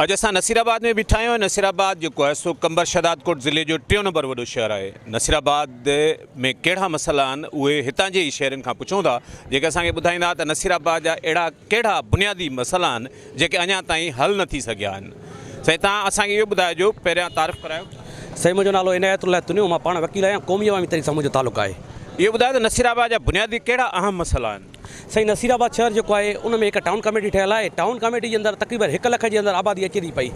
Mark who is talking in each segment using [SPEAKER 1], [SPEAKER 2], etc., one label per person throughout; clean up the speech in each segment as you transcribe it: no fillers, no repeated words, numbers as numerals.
[SPEAKER 1] اڄ اسان نصيرآباد ۾ بيٺا آهيون ۽ نصيرآباد جيڪو آهي سو قمبر شهدادڪوٽ ضلعي جو ٽيون نمبر وڏو شهر آهي. نصيرآباد ۾ ڪهڙا مسئلا آهن اهي هتان جي ئي شهرين کان پڇون ٿا جيڪي اسان کي ٻڌائيندا ته نصيرآباد جا اهڙا ڪهڙا بنيادي مسئلا آهن جيڪي اڃا تائين حل نه ٿي سگهيا آهن. سائين توهان اسان کي اهو ٻڌائجو پهريان تعارف ڪرايو.
[SPEAKER 2] سائين منهنجو نالو عنايت الله تنيو مان پاڻ وڪيل آهيان قومي عوامي تحريڪ سان منهنجو تعلق آهي.
[SPEAKER 1] اهو ٻڌايو ته نصيرآباد جا بنيادي ڪهڙا اهم مسئلا آهن.
[SPEAKER 2] سائين نصير آباد شهر جيڪو آهي ان ۾ هڪ ٽائون ڪميٽي ٺهيل آهي ٽائون ڪميٽي جي اندر تقريبن هڪ لک جي اندر آبادي اچي ٿي پئي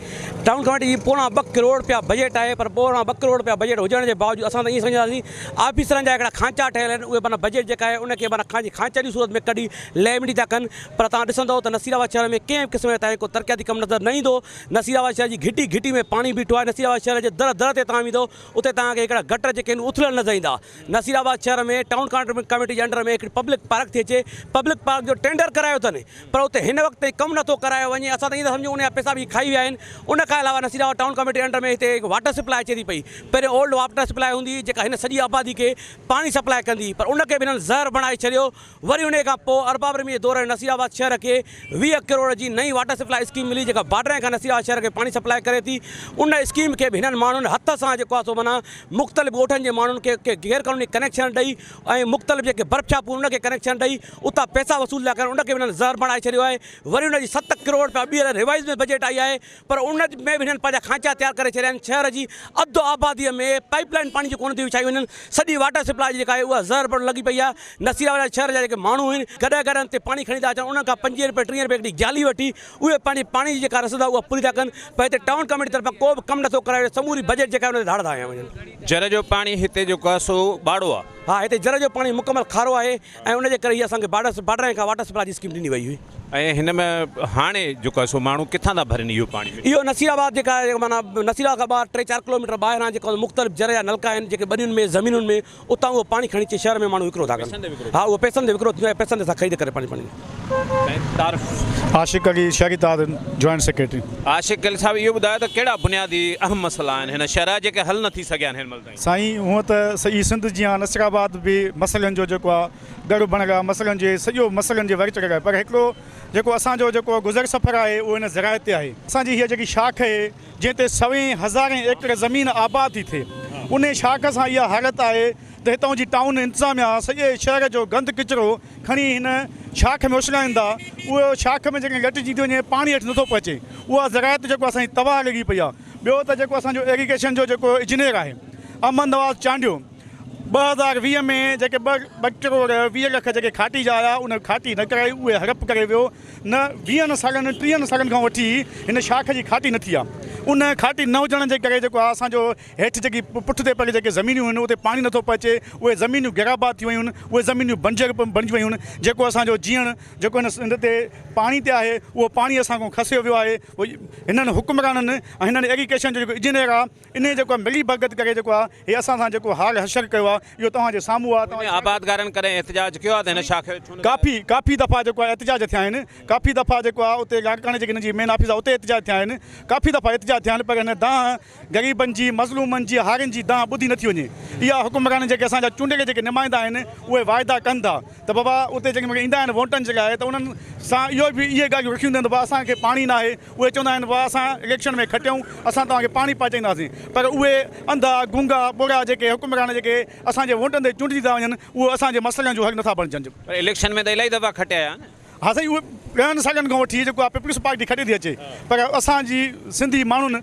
[SPEAKER 2] ٽائون ڪميٽي جي پوڻا ٻه ڪروڙ رپيا بجيٽ آهي پر پوڻا ٻه ڪروڙ رپيا بجيٽ هجڻ جي باوجود اسان ته ائين سمجهنداسين آفيسرن جا هڪڙا کانچا ٺهيل آهن اهي معنيٰ بجيٽ جيڪا آهي ان کي معنيٰ کانچي کانچن جي صورت ۾ ڪڍي لهه مٽي ٿا ڪن پر توهان ڏسندو ته نصير آباد شهر ۾ ڪنهن به قسم جو تائين ڪو ترقياتي ڪم نظر نه ايندو نصير آباد شهر جي گهٽي گهٽي ۾ پاڻي بيٺو آهي نصير آباد شهر جي در در تي توهان ويندو اتي توهان کي هڪڙا گٽر جيڪي آهن اٿليل نظر ايندا. نصير آباد شهر ۾ ٽائون ڪاميٽي جي انڊر ۾ هڪڙي پبلڪ پارڪ ٿي اچي، پبلڪ پارڪ جو ٽينڊر ڪرايو اٿن پر اتي هن وقت تائين ڪم نٿو ڪرايو وڃي، اسان ته ائين ٿا سمجهون ان جا پئسا به کائي ويا آهن. ان کان علاوه نصير آباد ٽائون ڪاميٽي جي انڊر ۾ هتي هڪ واٽر سپلاء اچي ٿي پئي، پهرين اولڊ واٽر سپلاء هوندي هئي جيڪا هن سڄي آبادي کي پاڻي سپلاء ڪندي هئي پر ان کي به هنن زهر بڻائي ڇڏيو. وري انهيء کان پوء ارباب رحيم جي دور ۾ نصير آباد شهر کي 20 ڪروڙ جي نئين واٽر سپلاء اسڪيم ملي جيڪا بارڊرين کان نصير آباد شهر کي پاڻي سپلاء ڪري ٿي. ان اسڪيم کي به هنن ماڻهن هٿ سان جيڪو آهي سو معنيٰ مختلف ڳوٺن جي ماڻهن کي کي غير قانوني ڪنيڪشن ڏئي ۽ مختلف جيڪي برف ڇاپون ان کي ڪنيڪشن ڏئي اتان پئسا وصول ٿا ڪن ان کي به هنن زهر بڻائي ڇڏيو آهي. وري ان جي ست ڪروڙ رپيا ٻيهر ريوائز ۾ بجيٽ آئي آهي پر ان ۾ به هنن پنهنجا کانچا تيار ڪري ڇڏيا آهن، شهر جي اڌ آباديء ۾ پائيپ لائين پاڻي جي ڪونه ٿي وڇائي وڃن، سڄي واٽر سپلاء جيڪا آهي اها زهر بڻ لڳي پئي آهي، نصير آباد شهر جا جيڪي ماڻهو آهن گڏهه گڏهن تي پاڻي کڻي ٿا اچن انهن کان پنجويهه رپئي ٽيهه رپئي هڪڙي جالي وٺي اهي پنهنجي پاڻي جي جيڪا رسد آهي اها پوري ٿا ڪن پر هتي ٽائون ڪميٽي طرفان ڪو به ڪم نٿو ڪرايو وڃي سموري بجيٽ جيڪا آهي ان تي ڌاڙا ٿا هنيا وڃن.
[SPEAKER 1] جر جو پاڻي هتي جيڪو آهي سو ٻاڙو آهي.
[SPEAKER 2] ها هتي جر جو پاڻي مڪمل کارو آهي ۽ ان جي ڪري هي اسان کي بارڊرن کان واٽر سپلاء جي اسڪيم ڏني وئي هئي.
[SPEAKER 1] ۽ هن ۾ هاڻي جيڪو آهي سو ماڻهو ڪٿان ٿا ڀرين اهو پاڻي؟
[SPEAKER 2] اهو نصير آباد جيڪا آهي معنيٰ نصير آباد کان ٻاهر ٽي چار ڪلوميٽر ٻاهران جيڪو مختلف جر جا نلڪا آهن جيڪي ٻنين ۾ زمينن ۾ اتان اهو پاڻي کڻي اچي شهر ۾ ماڻهو وڪرو ٿا ڪن. ها اهو پئسن تي وڪرو ٿيندو آهي پئسن تي اسان خريد ڪري پاڻي پاڻي.
[SPEAKER 1] سائين تعارف.
[SPEAKER 3] عاشق علي شهري اتحاد جوائنٽ سيڪريٽري.
[SPEAKER 1] عاشق علي صاحب اهو ٻڌايو ته ڪهڙا بنيادي اهم مسئلا آهن هن شهر جا جيڪي حل نه ٿي سگهيا آهن هن مهل تائين؟
[SPEAKER 3] سائين هونء ته سڄي سنڌ جيان نصير آباد به مسئلن جو جيڪو آ ڳڙهه بڻيل آ مسئلن جي سڄو مسئلن جي ور چڙهيل آهي پر هڪڙو جيڪو اسان جو جيڪو گذر سفر آهي اهو هن زراعت تي آهي اسان جي هيء جيڪي شاخ اهي جنهن تي سوين هزارين ايڪڙ زمين آباد ٿي ٿئي انهي شاخ سان اها حالت آهي ته هتان جي ٽائون انتظاميا سڄي شهر جو گند ڪچرو کڻي هن شاخ ۾ اڇلائين ٿا اهو شاخ ۾ جيڪڏهن لٽجي ٿي وڃي پاڻي هيٺ نٿو پهچي اها زراعت جيڪو اسان جي تباهه لڳي پئي آهي ٻيو ته جيڪو اسان جو ايريگيشن جو جيڪو انجنيئر آهي احمد نواز چانڊيو 2020 ۾ جيڪي ٻه ڪروڙ 20 لک جيڪي کاٽي جا آيا ان کاٽي نه ڪرائي اهي هڙپ ڪري ويو نه ويهن سالن ٽيهن سالن کان وٺي هن شاخ جي کاٽي نه ٿي آهي ان کاٽي نه هجڻ جي ڪري جيڪو آهي اسان جو هيٺ جيڪي پٺتي پيل جيڪي زمينيون آهن اتي پاڻي نٿو پهچي اهي زمينيون غيرآباد ٿي ويون آهن اهي زمينيون بنجر بڻجي ويون آهن جيڪو اسان جو جيئڻ جيڪو هن تي پاڻي تي آهي اهو پاڻي اسان کان کسيو ويو آهي هنن حڪمرانن ۽ هنن ايريگيشن جو جيڪو انجنيئر آ انهي جيڪو آ ملي ڀڳت ڪري جيڪو آ هي اسان سان جيڪو حال حشر ڪيو آ اهو توهان جي سامهون آ توهان
[SPEAKER 1] آبادگارن ڪڏهن احتجاج ڪيو آ ته هن شاخ جو ڇو نه
[SPEAKER 3] ڪافي ڪافي دفعا جيڪو آ احتجاج ٿيا آهن ڪافي دفعا جيڪو آ اتي لاڙڪاڻي جيڪي هن جي مين آفيس آ اتي احتجاج ٿيا آهن ڪافي دفعا احتجاج ٿيا آهن پر هن دانهن غريبن جي، مظلومن جي، هارين جي دانهن ٻڌي نٿي وڃي. اها حڪمران جيڪي اسان جا چونڊيل جيڪي نمائندا آهن اهي واعدا ڪن ٿا ته بابا اتي جيڪي مگر ايندا آهن ووٽن جي لاء ته انهن سان اهو به اهي ڳالهيون رکيون اينديون آهن ته بابا اسان کي پاڻي ناهي اهي چوندا آهن بابا اسان اليڪشن ۾ کٽيون اسان توهان کي پاڻي پهچائينداسين پر اهي انڌا گونگا ٻوڙا جيڪي حڪمران جيڪي اسان جي ووٽن تي چونڊجي ٿا وڃن اهي اسان جي مسئلن جو حل نٿا بڻجن.
[SPEAKER 1] پر اليڪشن ۾ ته الاهي دفعا کٽيا آهن.
[SPEAKER 3] ها سائين اهي ڏهن سالن کان وٺي جيڪو آهي پيپلز پارٽي کٽي ٿي اچي پر اسان جي سنڌي ماڻهن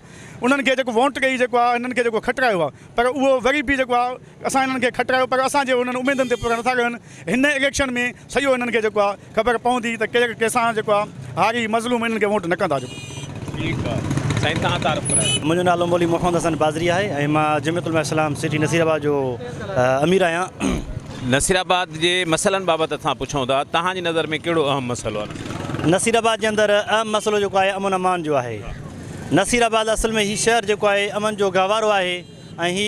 [SPEAKER 3] انهن کي جيڪو ووٽ ڏئي جيڪو آهي انهن کي جيڪو کٽرايو آهي پر اهو وري به جيڪو آهي اسان انهن کي کٽرايو پر اسان جي انهن اميدن تي پورا نٿا رهن هن اليڪشن ۾ سڄو انهن کي جيڪو آهي خبر پوندي ته ڪير ڪنهن سان جيڪو آهي هاري مظلوم انهن کي ووٽ نه ڪندا جيڪو.
[SPEAKER 1] ٺيڪ آ سائين توهان تعارف ڪرايو.
[SPEAKER 4] منهنجو نالو مولوي محمد حسن بازري آهي ۽ مان جمعيت علماء اسلام سٽي نصير آباد جو امير آهيان.
[SPEAKER 1] نصير آباد جي مسئلن بابت اسان پڇون ٿا توهان جي نظر ۾ ڪهڙو اهم مسئلو آهي؟
[SPEAKER 4] نصير آباد جي اندر اهم مسئلو جيڪو آهي امن امان جو آهي. نصير آباد اصل ۾ هي شهر جيڪو آهي امن جو گهوارو آهي ۽ هي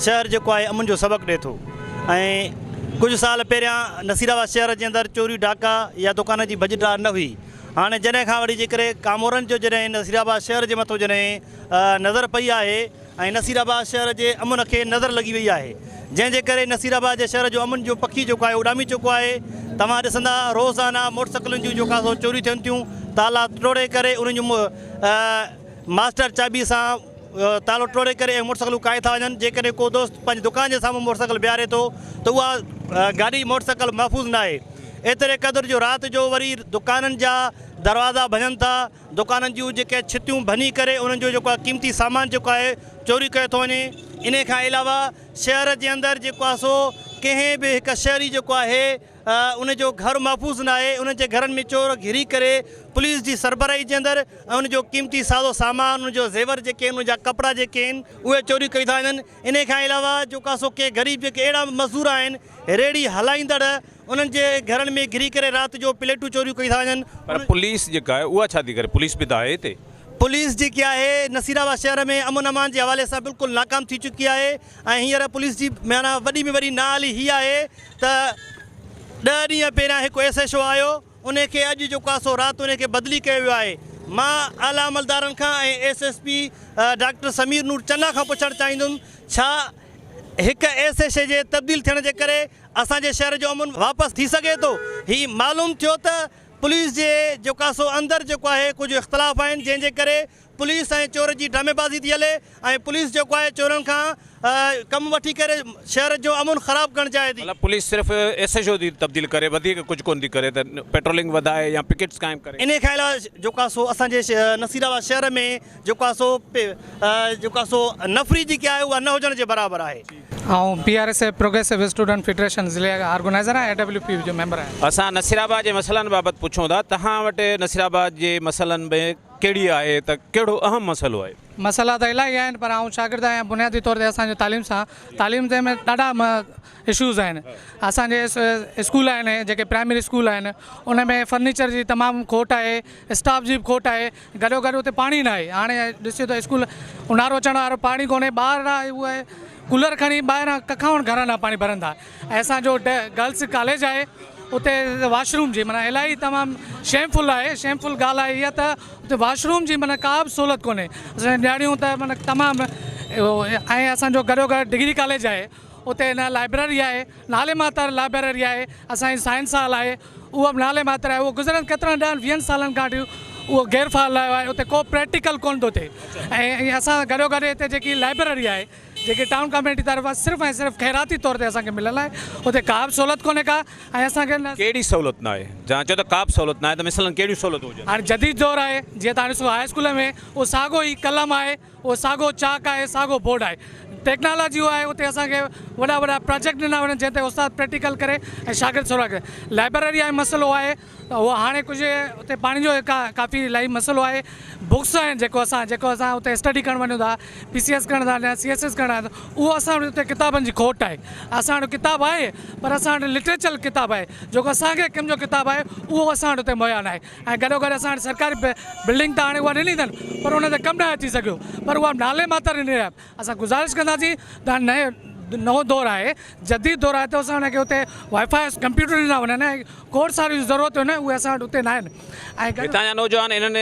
[SPEAKER 4] شهر جيڪو آهي امن جو سبق ڏئي ٿو ۽ ڪجهه سال پهريان نصير آباد شهر جي اندر چوري ڊاڪا يا دڪانن جي ڀڄ ڊاهه نه هئي هاڻي جڏهن کان وٺي جيڪڏهن ڪامورن جو جڏهن نصير آباد شهر جي مٿو جڏهن نظر پئي آهي ۽ نصير آباد شهر جي امن کي نظر لڳي وئي آهي جنهن جي ڪري نصير آباد جي شهر جو امن جو پکي جيڪو آهي اڏامي چڪو آهي توهان ڏسندا روزانه موٽرسائيڪلن جون جيڪو آهي سو چوريون ٿين ٿيون تالا ٽوڙي ڪري انهن جون ماسٽر چاٻي سان تالو ٽوڙي ڪري ۽ موٽرسائيڪلون ڪاهي ٿا وڃن جيڪڏهن ڪو دوست پنهنجي دڪان جي سامهون موٽرسائيڪل بيهاري ٿو ته اها گاڏي موٽرسائيڪل محفوظ ناهي ايتري قدر جو رات جو وري دڪانن جا دروازا ڀڃن ٿا دڪانن جون جيڪي ڇتيون ڀڃي ڪري انهن جو جيڪو آهي قيمتي سامان جيڪو آهي چوري ڪيو ٿو وڃي انهي کان علاوه شهر جي اندر جيڪو آهي سو ڪنهن به هڪ شهري جيڪو آهي ان جو گهر محفوظ ناهي انهن جي گهرن ۾ چور گهري ڪري پوليس جي سربراهي جي اندر ۽ ان جو قيمتي سازو سامان ان جو زيور جيڪي آهن ان جا ڪپڙا جيڪي آهن اهي چوري ڪئي ٿا وڃن انهي کان علاوه جيڪو آهي سو ڪي غريب جيڪي اهڙا مزدور آهن ريڙهي هلائيندڙ انهن جي گهرن ۾ گهري ڪري رات جو پليٽون چوريون ڪئي ٿا وڃن.
[SPEAKER 1] پر پوليس جيڪا آهي اها ڇا ٿي ڪري پوليس به ته آهي هتي.
[SPEAKER 4] پوليس جيڪي آهي نصير آباد شهر ۾ امن امان جي حوالي سان بلڪل ناڪام ٿي چڪي آهي ۽ هينئر پوليس جي معنيٰ وڏي ۾ وڏي نااهلي هي آهي ته ڏهه ڏينهن پهريان هڪ ايس ايڇ او آيو انهي کي اڄ جيڪو آهي سو رات انهي کي بدلي ڪيو ويو آهي مان اعليٰ عملدارن کان ۽ S S P doctor Sameer Noor Channa کان پڇڻ چاهيندم ڇا هڪ ايس ايڇ اي جي تبديل ٿيڻ جي ڪري اسان جي شهر جو امن واپس ٿي سگهي ٿو؟ هي معلوم ٿيو ته پوليس جي جيڪو آهي سو اندر جيڪو آهي ڪجهه اختلاف آهن جنهن جي ڪري پوليس ۽ چور جي ڊرامي بازي ٿي هلي ۽ پوليس جيڪو آهي چورن کان ڪم وٺي ڪري شهر جو امن خراب ڪرڻ چاهي ٿي.
[SPEAKER 1] مطلب پوليس صرف ايس ايڇ او ٿي تبديل ڪري وڌيڪ ڪجهه ڪونه ٿي ڪري ته پيٽرولنگ وڌائي يا پڪيٽس قائم ڪري.
[SPEAKER 4] انهي کان علاوه جيڪو آهي سو اسان جي نصير آباد شهر ۾ جيڪو آهي سو جيڪو آهي سو نفري جيڪي آهي اها نه هجڻ جي برابر آهي.
[SPEAKER 5] آئون P R S A progressive student federation ضلعي آرگنائيزر آهيان ۽ ڊبليو پي جو ميمبر آهيان.
[SPEAKER 1] اسان نصير آباد جي مسئلن بابت پڇون ٿا توهان وٽ نصير آباد جي مسئلن ۾ ڪهڙي آهي ته ڪهڙو اهم مسئلو آهي؟
[SPEAKER 5] مسئلا ته الاهي آهن پر آئون شاگرد آهيان بنيادي طور تي اسان جو تعليم سان تعليم تي ۾ ڏاڍا اشوز آهن اسان جي اسڪول آهن جيڪي پرائمري اسڪول آهن ان ۾ فرنيچر جي تمام کوٽ آهي اسٽاف جي به کوٽ آهي گڏو گڏ اتي پاڻي نه آهي هاڻي ڏسجي ته اسڪول اونهارو اچڻ وارو پاڻي ڪونهي ٻار اهي ڪولر کڻي ٻاهران ڪکائن گهرن ڏانهن پاڻي ڀرن ٿا ۽ اسان جو گرلس ڪاليج آهي اتي واش روم جي معنيٰ الاهي تمام شيمفل آهي شيمفل ڳالهه آهي اها ته اتي واش روم جي معنيٰ ڪا به سهولت ڪونهي اسان جون نياڻيون ته معنيٰ تمام ۽ اسان جو گڏو گڏ ڊگري ڪاليج آهي اتي نه لائبريري آهي نالي ماتر لائبريري آهي اسان جي سائنس هال آهي اهو به نالي ماتر آهي اهو گذريل ڪيترن ڏهن ويهن سالن کان وٺي اهو غير فعال رهيو آهي اتي ڪو پريڪٽيڪل ڪونه ٿو ٿئي ۽ اسان گڏو گڏ هتي جيڪي لائبريري آهي جيڪي ٽائون ڪميٽي طرفان صرف ۽ صرف خيراتي طور تي اسان کي مليل آهي اتي ڪا به سهولت ڪونهي ڪا ۽ اسان کي نه
[SPEAKER 1] ڪهڙي سهولت ناهي جان چئو ته ڪا به سهولت ناهي ته مثلاً ڪهڙيون سهولتون هجن.
[SPEAKER 5] هاڻي جديد دور آهي جيئن تهان ڏسو هاء اسڪول ۾ اهو ساڳو ئي قلم آهي اهو ساڳو چاڪ آهي ساڳو بورڊ آهي ٽيڪنالاجي اها آهي اتي اسان کي وڏا وڏا پراجيڪٽ ڏنا وڃن جنهن تي استاد پريڪٽيڪل ڪري ۽ شاگرد سورا ڪري لائبريري آهي مسئلو آهي ته اهو هاڻي ڪجهه اتي پاڻي جو ڪافي الاهي مسئلو آهي بڪس آهن جيڪو اسان جيڪو اسان اتي اسٽڊي ڪرڻ وڃون ٿا پي سي ايس ڪرڻ ٿا يا سي ايس ايس ڪرڻ ٿا اهو اسان وٽ اتي ڪتابن جي کوٽ آهي اسان وٽ ڪتاب آهي پر اسان وٽ لٽريچر ڪتاب آهي جيڪو اسان کي ڪم جو ڪتاب آهي اهو اسان وٽ اتي مهيا ناهي ۽ گڏو گڏ اسان وٽ سرڪاري بلڊنگ ته هاڻي اها ڏني اٿن پر ان تي ڪم ناهي ٿي سگهيو پر اها نالي ماتر ڏني آهي اسان گذارش ڪنداسين ته هاڻي نئين نئون دور آهي جديد دور آهي ته اسان ان کي اتي وائي فائي ڪمپيوٽر ڏنا وڃن ۽ کوڙ ساريون ضرورتون آهن اهي اسان وٽ اتي ناهن ۽
[SPEAKER 1] هتان جا نوجوان انهن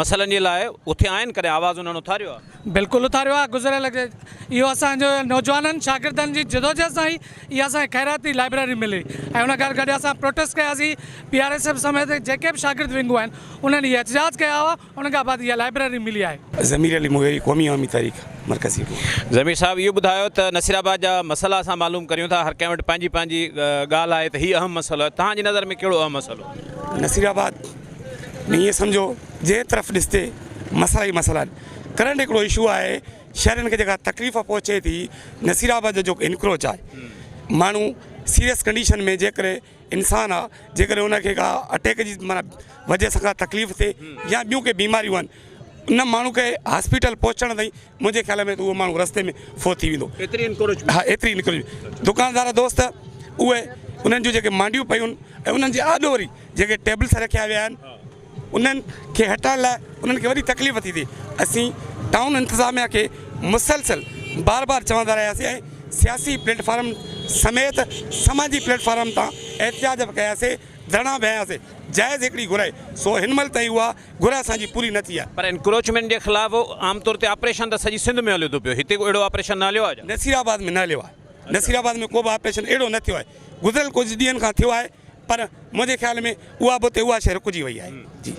[SPEAKER 1] مسئلن جي لاء اٿيا آهن ڪڏهن آواز انهن اٿاريو آهي؟
[SPEAKER 5] بلڪل اٿاريو آهي گذريل اهو اسان جو نوجوانن شاگردن جي جدوجهد سان ئي اها اسان کي خيراتي لائبريري ملي ۽ ان کان گڏ اسان پروٽيسٽ ڪياسين پي آر ايس ايف سميت جيڪي به شاگرد ونگون آهن انهن اهي احتجاج ڪيا هئا ان کان بعد اها لائبريري ملي آهي.
[SPEAKER 6] ضمير علي مغيري قومي عوامي تحريڪ مرڪزي اڳواڻ.
[SPEAKER 1] ضمير صاحب اهو ٻڌايو ته نصير آباد جا مسئلا اسان معلوم ڪريون ٿا هر ڪنهن وٽ پنهنجي پنهنجي ڳالهه آهي ته هي اهم مسئلو آهي توهان جي نظر ۾ ڪهڙو اهم مسئلو آهي؟
[SPEAKER 6] نصير آباد ۾ ائين سمجهو جنهن طرف ڏسجي مسئلا ئي مسئلا آهن ڪرنٽ هڪڙو اشو آهي شهرين کي جيڪا تڪليف پهچي ٿي نصير آباد جو جيڪو انڪروچ آهي ماڻهو سيريس ڪنڊيشن ۾ جيڪڏهن انسان آ جيڪڏهن ان کي ڪا اٽيڪ جي معنيٰ وجه سان ڪا تڪليف ٿئي يا ٻيون ڪي بيماريون آهن ان ماڻهو کي هاسپيٽل پهچڻ تائين منهنجي خيال ۾ ته اهو ماڻهو رستي ۾ فوت ٿي ويندو ايتري
[SPEAKER 1] انڪروچ
[SPEAKER 6] ها ايتري انڪروچ دڪاندار دوست اهي انهن جون جيڪي مانڊيون پيون ۽ انهن جي آڏو وري جيڪي ٽيبلس رکيا ويا آهن انهن کي هٽائڻ لاء انهن کي وڏي تڪليف ٿي ٿئي. اسين ٽائون انتظاميا کي مسلسل بار بار چوندا رهياسين ۽ سياسي پليٽ فارم سميت سماجي پليٽ فارم تان احتجاج به ڪياسين، ڌرڻا به هنياسين، جائز هڪڙي گهر آهي سو هن مهل تائين اها گهر اسان جي پوري نه ٿي آهي.
[SPEAKER 1] پر انڪروچمينٽ جي خلاف عام طور تي آپريشن ته سڄي سنڌ ۾ هليو ٿو پيو هتي ڪو اهڙو آپريشن نه هليو آهي ڇا؟
[SPEAKER 6] نصير آباد ۾ نه هليو آهي، نصير آباد ۾ ڪو به آپريشن اهڙو نه ٿيو آهي، گذريل ڪجهه ڏينهن کان ٿيو آهي پر منهنجي خيال ۾ اها به اتي اها شيء رڪجي وئي آهي. جي.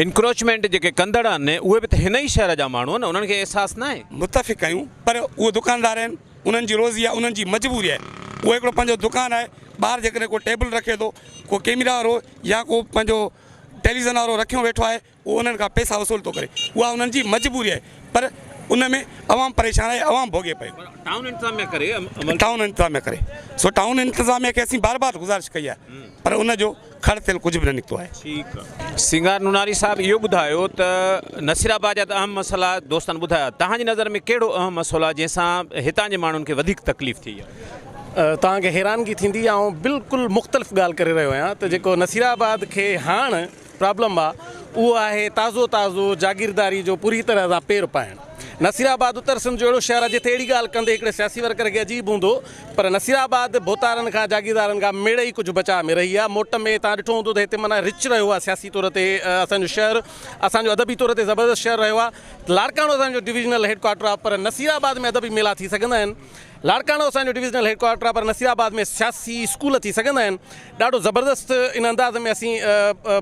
[SPEAKER 1] انڪروچمينٽ جيڪي ڪندڙ آهن اهي به ته هن ئي شهر جا ماڻهو آهن انهن کي احساس ناهي.
[SPEAKER 6] متفق آهيون پر اهي دڪاندار آهن انهن جي روزي آهي انهن جي مجبوري آهي اهو هڪڙو پنهنجو دڪان آهي ٻاهر جيڪڏهن ڪو ٽيبل رکي ٿو ڪو ڪيميرا وارو يا ڪو پنهنجو ٽيليوزن وارو رکيو ويٺو آهي اهو انهن کان پئسا وصول ٿو ڪري اها انهن جي مجبوري آهي پر ان ۾ عوام پريشان آهي عوام ڀوڳي پيو.
[SPEAKER 1] پر ٽائون انتظاميه ڪري عمل.
[SPEAKER 6] ٽائون انتظاميه ڪري سو ٽائون انتظاميه کي اسين بار بار گذارش ڪئي آهي پر ان جو کڙ تيل ڪجهه به نه نڪتو آهي.
[SPEAKER 1] ٺيڪ آ. سينگار نوناري صاحب اهو ٻڌايو ته نصير آباد جا ته اهم مسئلا دوستن ٻڌايا توهان جي نظر ۾ ڪهڙو اهم مسئلو آهي جنهن سان هتان جي ماڻهن کي وڌيڪ تڪليف ٿي آهي؟
[SPEAKER 7] توهان کي حيرانگي ٿيندي آئون بلڪل مختلف ڳالهه ڪري رهيو آهيان ته جيڪو نصير آباد کي هاڻ پرابلم آ اهو آهي تازو تازو جاگيرداري جو پوري طرح سان پير پائڻ. نصير آباد اتر سنڌ جو اهڙو شهر آ جتي اهڙي ڳالهه ڪندي هڪڙي سياسي ورڪر کي عجيب هوندو پر نصير آباد ڀوتارن کان جاگيردارن کان مڙئي ڪجهه بچاء ۾ رهي آ. موٽ ۾ توهان ڏٺو هوندو ته هتي معنيٰ رچ رهيو آ سياسي طور تي اسان جو شهر اسان جو ادبي طور تي زبردست شهر رهيو آ. لاڙڪاڻو اسان جو ڊويزنل هيڊ ڪوارٽر آ پر نصير آباد ۾ ادبي ميلا ٿي سگهندا آهن. لاڙڪاڻو اسان جو ڊويزنل هيڊ ڪوارٽر آهي پر نصير آباد ۾ سياسي اسڪول ٿي سگهندا آهن ڏاڍو زبردست ان انداز ۾ اسين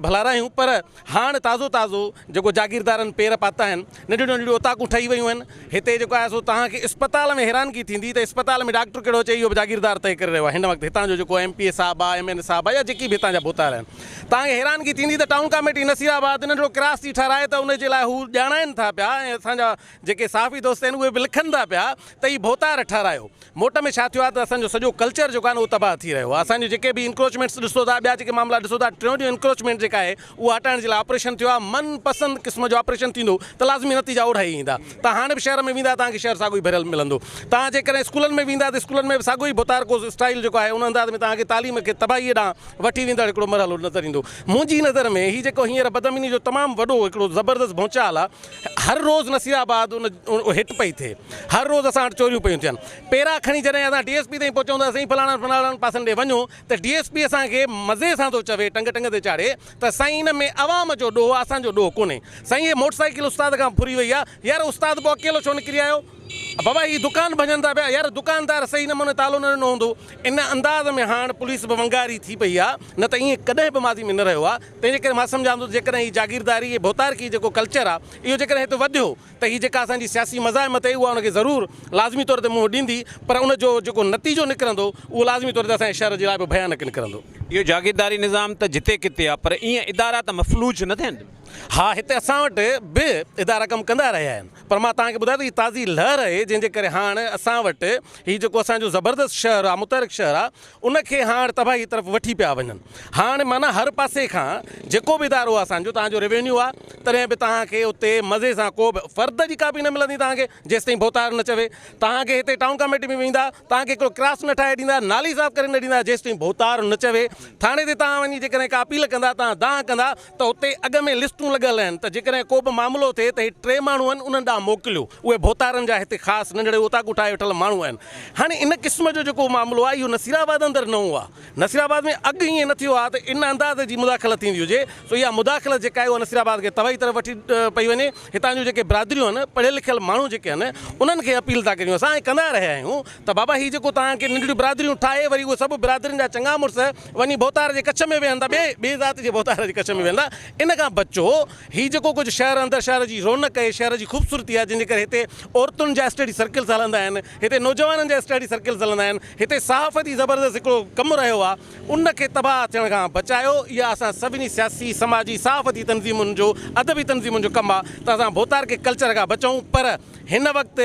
[SPEAKER 7] ڀلارا آهيون پر هاڻ تازو تازو جيڪو جاگيردارن پير پاتا آهن ننڍيون ننڍيون اوطاقون ٺهي ويون آهن هتي جيڪو آهي سو توهان کي اسپتال ۾ حيرانگي ٿيندي ته اسپتال ۾ ڊاڪٽر ڪهڙو اچي اهو به جاگيردار طئي ڪري رهيو آهي هن وقت هتان جو جيڪو ايم پي اي صاحب آهي ايم اين اي صاحب آهي يا جيڪي به هتان جا ڀوتار آهن توهان کي حيرانگي ٿيندي ته ٽائون ڪاميٽي نصير آباد ننڍڙو ڪراس ٿي ٺهرائي ته ان جي لاء هو ڄاڻائن ٿا پيا ۽ اسان جا جيڪي صحافي دوست آهن اهي به لکن ٿا پيا ته هي ڀوتار ٺهرايو. موٽ ۾ ڇا ٿيو آهي ته اسان جو سڄو ڪلچر جيڪو آهي نه اهو تباهه ٿي رهيو آهي. اسان جون جيڪي به انڪروچمينٽس ڏسو ٿا ٻيا جيڪي معاملا ڏسو ٿا ٽيون ڏينهن انڪروچمينٽ جيڪا آهي اها هٽائڻ جي لاء آپريشن ٿيو آهي. من پسند قسم جو آپريشن ٿيندو ته لازمي نتيجا اوڙها ئي ايندا. توهان هاڻي به شهر ۾ ويندا توهان کي شهر ساڳيو ئي ڀريل ملندو. توهان جيڪڏهن اسڪولن ۾ ويندا ته اسڪولن ۾ به ساڳيو ئي ڀوتارڪو اسٽائيل جيڪو آهي ان انداز ۾ توهان کي تعليم کي تباهيء ڏانهن وٺي ويندڙ هڪڙو مرحلو نظر ايندو. منهنجي نظر ۾ هي جيڪو هينئر بدامني جو تمام وڏو هڪڙو زبردست ڀونچال آهي هر روز نصير آباد ان هٽ پئي ٿئي هر روز اسان وٽ چوريون پيون ٿين پيرا کڻي جڏهن اسان ڊي ايس پي تائين پهچون ته سائين فلاڻن فلاڻن پاسن ڏي وڃو ته ڊي ايس پي اسان کي مزي سان ٿو چوي ٽنگ ٽنگ تي چاڙهي ته سائين ان ۾ عوام جو ڏوهه آ اسان جو ڏوهه ڪونهي سائين هي موٽر سائيڪل استاد کان ڦري وئي آ يار استاد پوء اڪيلو ڇو نڪري آيو بابا هي دڪان ڀڃن ٿا پيا يار دڪاندار صحيح نموني تالو نه ڏنو هوندو ان انداز ۾ هاڻ پوليس به ونگاري ٿي پئي آ نه ته ائين ڪڏهن به ماضي ۾ نه رهيو آ تنهن جي ڪري مان سمجهان ٿو ته جيڪڏهن هي جاگيرداري ۽ ڀوتارڪي جيڪو ڪلچر آ اهو جيڪڏهن هتي وڌيو ته هي جيڪا اسان جي سياسي مزاحمت آهي اها ان کي ضرور لازمي طور تي منهن ڏيندي پر ان جو جيڪو نتيجو نڪرندو اهو لازمي طور تي اسان جي شهر جي لاء به ڀيانڪ نڪرندو.
[SPEAKER 1] اهو جاگيرداري نظام ته جتي ڪٿي آ پر ائين ادارا ته مفلوج نه ٿين.
[SPEAKER 7] ها هتي اسان وٽ به ادارا ڪم ڪندا رهيا آهن پر مان توهان کي ٻڌايان ته هي تازي لهر آهي جنهن جي ڪري هاڻ اسان وٽ هي جيڪو اسان جو زبردست شهر آ متحرڪ شهر آ ان کي هاڻ تباهي طرف وٺي پيا وڃن. هاڻ معنيٰ هر پاسي کان جيڪو به ادارو آهي اسان جو توهان جو ريونيو آهي تڏهن به توهان کي اتي مزي سان ڪو به فرد جي ڪاپي نه ملندي توهان کي جيستائين ڀوتار نه چوي. توهان کي هتي ٽائون ڪاميٽي ۾ ويندا توهان کي هڪڙو ڪراس نه ٺاهي ڏيندا نالي صاف ڪري نه ڏيندا جيستائين ڀوتار نه چوي. ٿاڻي تي توهان وڃي جيڪڏهن ڪا اپيل ڪندا توهان دانهن ڪندا ته اتي اڳ ۾ لسٽون لڳل آهن ته جيڪڏهن ڪو به معاملو ٿئي ته هي ٽي ماڻهو آهن انهن ڏانهن موڪليو. اهي ڀوتارن جا هتي خاص ننڍڙي اوطاقون ٺاهي ويٺل ماڻهو آهن. هاڻي ان قسم جو جيڪو معاملو آهي اهو نصير آباد اندر نئون آهي. نصير آباد ۾ اڳ ائين نه ٿيو آهي ته ان انداز جي مداخلت ٿيندي هجي. سو اها مداخلت جيڪا آهي اها نصير آباد کي تباهي طرف وٺي پئي وڃي. هتان جون جيڪي برادريون آهن، پڙهيل لکيل ماڻهو جيڪي آهن انهن کي اپيل ٿا ڪريون اسان ۽ ڪندا رهيا آهيون ته بابا هي جيڪو توهان کي ننڍڙيون برادريون ٺاهي وري اهي سڀ برادرين جا چڱا مڙس وڃي ڀوتار جي ڪڇ ۾ ويهن ٿا ٻئي ٻي ذات جي ڀوتار جي ڪڇ ۾ ويهن ٿا ان کان بچو هي جيڪو ڪجهه شهر اندر شهر جي رونق ۽ شهر جي خوبصورتي آهي جنهن جي ڪري هتي عورتن جا اسٽڊي سرڪلز هلندا آهن هتي نوجوانن جا اسٽڊي سرڪلز هلندا آهن هتي صحافتي زبردست هڪڙو ڪم رهيو آهي ان کي تباهه ٿيڻ کان بچايو اها اسان سڀني سياسي سماجي صحافتي تنظيمن جو ادبي تنظيمن جو ڪم آهي ته اسان ڀوتارڪي ڪلچر کان بچون پر هن وقت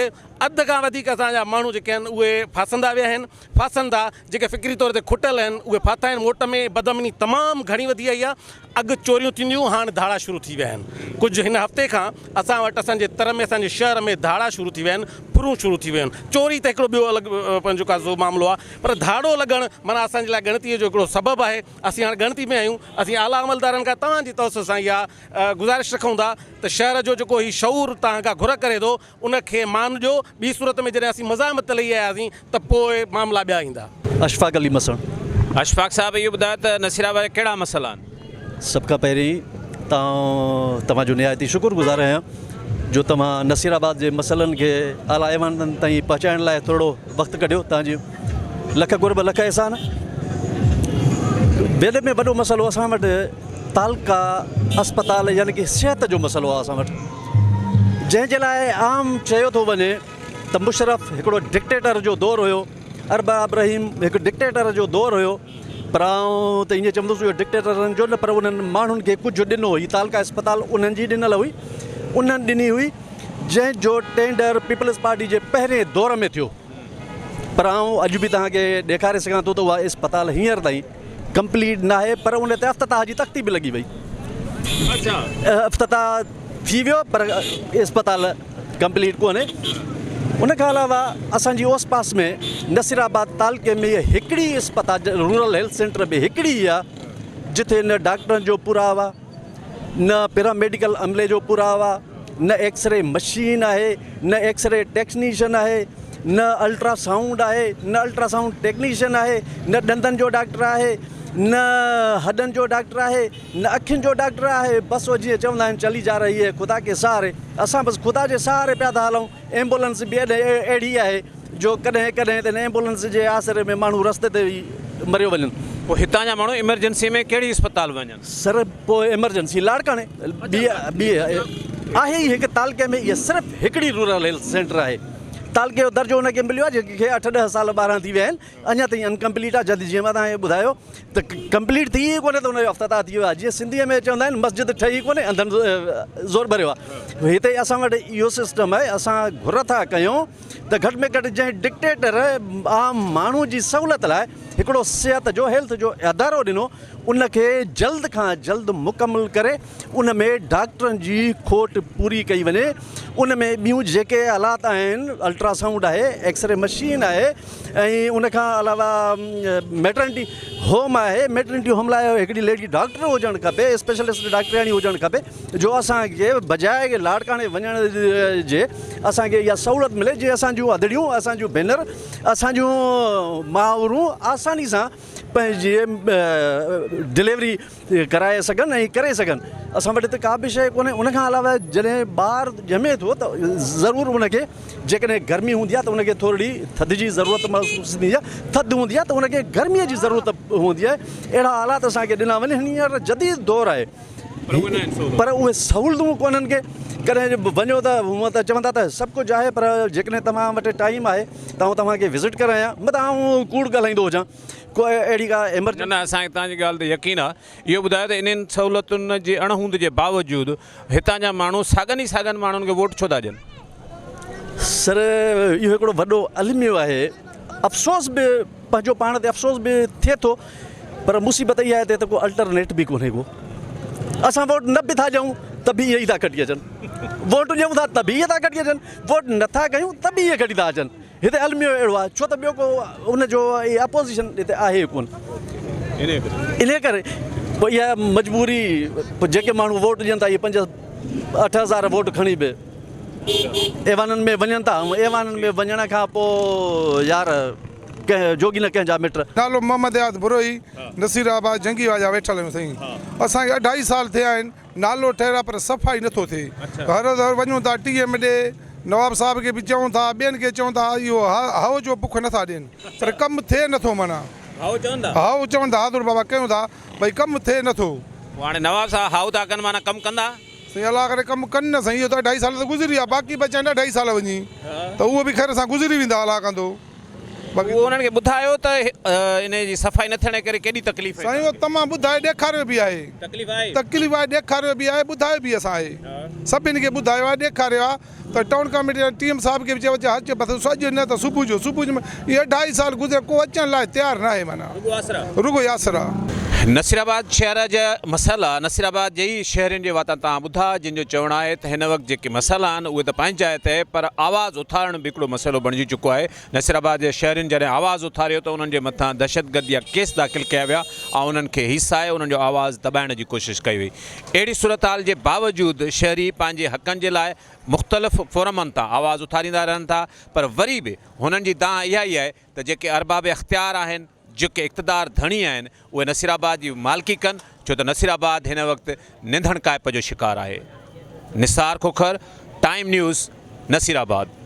[SPEAKER 7] اڌ کان وڌيڪ اسان جا ماڻهو جيڪي آهن اهي ڦاسندا ويا آهن ڦاسن ٿا، جيڪي فڪري طور تي کٽل آهن، اهي ڦاٿا آهن، موٽ ۾ بدامني تمام گهڻي وڌي آئي آهي، اڳ چوريون ٿينديون هيون، هاڻ ڌاڙا شروع ٿي ويا آهن، ڪجهه هن هفتي کان اسان وٽ اسان جي تر ۾ اسان جي شهر ۾ ڌاڙا شروع ٿي ويا آهن، ڦرون شروع ٿي ويون آهن، چوري ته هڪڙو ٻيو الڳ پنهنجو ڪا سو معاملو آهي، پر ڌاڙو لڳڻ معنيٰ اسان جي لاء ڳڻتيء جو هڪڙو سبب آهي، اسين هاڻ ڳڻتي ۾ آهيون، اسين اعليٰ عملدارن کان توهان جي توسط سان اها گذارش رکون ٿا ته شهر جو جيڪو هي شعور توهان کان گهر ڪري ٿو، ان کي مان ڏيو، ٻي صورت ۾ جڏهن اسين مزاحمت لهي آياسين ته پوء معاملا ٻيا ايندا.
[SPEAKER 4] اشفاق علي مسڻ.
[SPEAKER 1] اشفاق صاحب اهو ٻڌايو ته نصير آباد جا ڪهڙا مسئلا آهن؟
[SPEAKER 4] سڀ کان پهرين ته آئون توهان جو نهايت ئي شڪر گذار آهيان جو توهان نصير آباد جي مسئلن کي اعليٰ ايوانن تائين پهچائڻ لاء ٿورڙو وقت ڪڍيو توهان جي لک قرب لک احسان. وڏي ۾ وڏو مسئلو اسان وٽ
[SPEAKER 8] تعلقه اسپتال يعني ڪي صحت جو مسئلو آهي اسان وٽ جنهن جي لاء عام چيو ٿو وڃي ته مشرف هڪڙو ڊڪٽيٽر جو دور هيو ارباب رحيم هڪ ڊڪٽيٽر جو دور هيو پر آئون ته ائين چوندس اهو ڊڪٽيٽرن جو نه پر انهن ماڻهن کي ڪجهه ڏنو هي تعلقه اسپتال انهن جي ڏنل هئي انهن ڏني هئي جنهن جو ٽينڊر پيپلز پارٽي جي پهرين دور ۾ ٿيو پر آئون اڄ به توهان کي ڏيکاري سگهان ٿو ته اها اسپتال هينئر تائين ڪمپليٽ ناهي پر ان تي افتتاح جي تختي به لڳي وئي. افتتاح ٿي ويو پر اسپتال ڪمپليٽ ڪونهي. ان کان علاوه اسان جي اوس پاس ۾ نصير آباد تعلقي ۾ هڪڙي اسپتال رورل هيلٿ سينٽر به هڪڙي ئي آهي جتي نه ڊاڪٽرن جو پورائو آهي نه پيرا ميڊيڪل عملي جو پورائو آهي نه ايڪسري مشين آهي نه ايڪسري ٽيڪنيشن آهي نه الٽرا سائونڊ آهي نه الٽرا سائونڊ ٽيڪنيشن آهي نه ڏندن جو ڊاڪٽر آهي نه هڏن جو ڊاڪٽر آهي نه اکين جو ڊاڪٽر آهي بس هو جيئن چوندا آهن چلي جا رهي هي خدا ڪي سهاري اسان بس خدا جي سهاري پيا ٿا هلون ايمبولنس به اهڙي آهي جو ڪڏهن ڪڏهن ته ان ايمبولنس جي آسري ۾ ماڻهو رستي تي ئي مريو وڃن.
[SPEAKER 1] پوء هتان جا ماڻهو ايمرجنسي ۾ ڪهڙي اسپتال وڃن؟
[SPEAKER 8] سر پوء ايمرجنسي لاڙڪاڻي ٻي ٻي آهي ئي هڪ تعلقي ۾ اها صرف هڪڙي رورل هيلٿ سينٽر آهي. تعلقي جو درجو ان کي مليو آهي جنهن کي اٺ ڏهه سال 12 ٿي ويا آهن اڃا تائين انڪمپليٽ آهي جڏهن جيئن مان توهان کي ٻڌايو ته ڪمپليٽ ٿي ئي ڪونهي ته ان جو افتتاح ٿي ويو آهي جيئن سنڌيء ۾ چوندا آهن مسجد ٺهي ڪونهي انڌن زور ڀريو آهي هتي اسان وٽ اهو سسٽم آهي اسان گهر ٿا ڪيون ته گهٽ ۾ گهٽ جنهن ڊڪٽيٽر عام ماڻهو جي سهولت لاء هڪڙو صحت جو هيلٿ جو ادارو ڏنو ان کي جلد کان جلد مڪمل ڪري ان ۾ ڊاڪٽرن جي کوٽ پوري ڪئي وڃي ان ۾ ٻيون جيڪي آلات آهن الٽرا سائونڊ آهي ايڪسري مشين آهي ۽ ان کان علاوه ميٽرنٽي هوم آهي ميٽرنٽي هوم لاء هڪڙي ليڊي ڊاڪٽر هجڻ کپي اسپيشلسٽ ڊاڪٽرياڻي هجڻ کپي جو اسان کي بجاء لاڙڪاڻي وڃڻ جي اسان کي اها سهولت ملي جي اسان جون ادڙيون اسان جون ڀينر اسان جون مائرون آساني سان پنهنجي ڊليوري ڪرائي سگهن ۽ ڪري سگهن اسان وٽ ته ڪا به شيء ڪونهي ان کان علاوه جڏهن ٻار ڄمي ٿو ته ضرور ان کي جيڪڏهن گرمي هوندي آهي ته ان کي ٿورڙي ٿڌ جي ضرورت محسوس ٿيندي آهي ٿڌ هوندي آهي ته ان کي گرمي جي ضرورت هوندي آهي اهڙا حالات اسان کي ڏنا وڃن هينئر جديد دور آهي پر اهي سهولتون ڪونهن ڪي ڪڏهن وڃو ته هونء ته چوندا ته سڀ ڪجهه آهي پر جيڪڏهن توهان وٽ ٽائيم آهي ته آئون توهان کي وزٽ ڪرايان متان آئون ڪوڙ ڳالهائيندو هجان ڪو اهڙي ڪا ايمرجنسي.
[SPEAKER 1] نه نه اسان کي توهان جي ڳالهه تي يقين آهي. اهو ٻڌايو ته انهن سهولتن جي اڻ هوند جي باوجود هتان جا ماڻهو ساڳن ئي ساڳن ماڻهن کي ووٽ ڇو ٿا ڏين؟
[SPEAKER 8] سر اهو هڪڙو وڏو الميو آهي افسوس به پنهنجو پاڻ تي افسوس به ٿئي ٿو پر مصيبت اها آهي ته ڪو الٽرنيٽ به ڪونهي ڪو اسان ووٽ نه به ٿا ڏيون ته به اهي ئي ٿا کٽي اچن ووٽ ڏيون ٿا ته به اهي ٿا کٽي اچن ووٽ نٿا ڪيون ته به اهي کٽي ٿا اچن هتي الميو اهڙو آهي ڇو ته ٻيو ڪو ان جو اپوزيشن هتي آهي ئي ڪونه انهي ڪري پوء اها مجبوري پوء جيڪي ماڻهو ووٽ ڏين ٿا اهي 5 8000 ووٽ کڻي به ايوانن ۾ وڃن ٿا ۽ ايوانن ۾ وڃڻ کان پوء يار ڪنهن جوڳي نه ڪنهن جا مٽ.
[SPEAKER 9] نالو محمد اياز بروهي نصير آباد جنگي واجا ويٺل آهيون سائين اسان کي اڍائي سال ٿيا آهن نالو ٺهريل آهي پر صفائي نٿو ٿئي هر هر وڃون ٿا ٽي ايم ڏي نواب صاحب کي به چئون ٿا ٻين کي چئون ٿا اهو هائو جو بک نٿا ڏين پر ڪم ٿئي نٿو معنيٰ
[SPEAKER 1] هائو چون ٿا
[SPEAKER 9] هائو چون ٿا حاضر بابا ڪيون ٿا ڀئي ڪم ٿئي نٿو.
[SPEAKER 1] پوء هاڻي نواب صاحب هائو ٿا ڪن معنيٰ ڪم ڪندا.
[SPEAKER 9] سائين الله ڪري ڪم ڪن نه سائين اهو ته اڍائي سال ته گذري ويا باقي بچيا آهن اڍائي سال وڃي ته اهو به خير سان گذري ويندا الله ڪندو.
[SPEAKER 1] باقي اهو انهن کي ٻڌايو ته انهي جي صفائي نه ٿيڻ جي ڪري ڪيڏي تڪليف آهي.
[SPEAKER 9] سائين اهو تمام ٻڌائي ڏيکاريو به آهي.
[SPEAKER 1] تڪليف آهي.
[SPEAKER 9] تڪليف آهي ڏيکاريو به آهي ٻڌايو به اسان آهي سڀني کي ٻڌايو آهي ڏيکاريو آهي ته ٽائون ڪاميٽي وارن ٽي ايم صاحب کي به چيو اچ بس اڄ نه ته صبح جو صبح جو اهي اڍائي سال گذريا ڪو اچڻ لاء تيار ناهي معنيٰ
[SPEAKER 1] رڳو آسرا.
[SPEAKER 9] رڳو ئي آسرا.
[SPEAKER 1] نصيرآباد شهر جا مسئلا نصيرآباد جي ئي شهرين جي واتان توهان ٻڌا جن جو چوڻ آهي ته هن وقت جيڪي مسئلا آهن اهي ته پنهنجي جاء تي پر آواز اٿارڻ به هڪڙو مسئلو بڻجي چڪو آهي نصيرآباد جي شهرين جڏهن آواز اٿاريو ته انهن جي مٿان دهشتگردي جا ڪيس داخل ڪيا ويا ۽ انهن کي هيسائي انهن جو آواز دٻائڻ جي ڪوشش ڪئي وئي. اهڙي صورتحال جي باوجود شهري پنهنجي حقن جي لاء مختلف فورمن تان آواز اٿاريندا رهن ٿا پر وري به هنن جي دانهن اها ئي آهي ته جيڪي ارباب اختيار آهن، جيڪي اقتدار ڌڻي آهن اهي نصيرآباد جي مالڪي ڪن ڇو ته نصيرآباد هن وقت ننڌڻڪائپ جو شڪار آهي. Nisar Khokhar, time news, Nasirabad.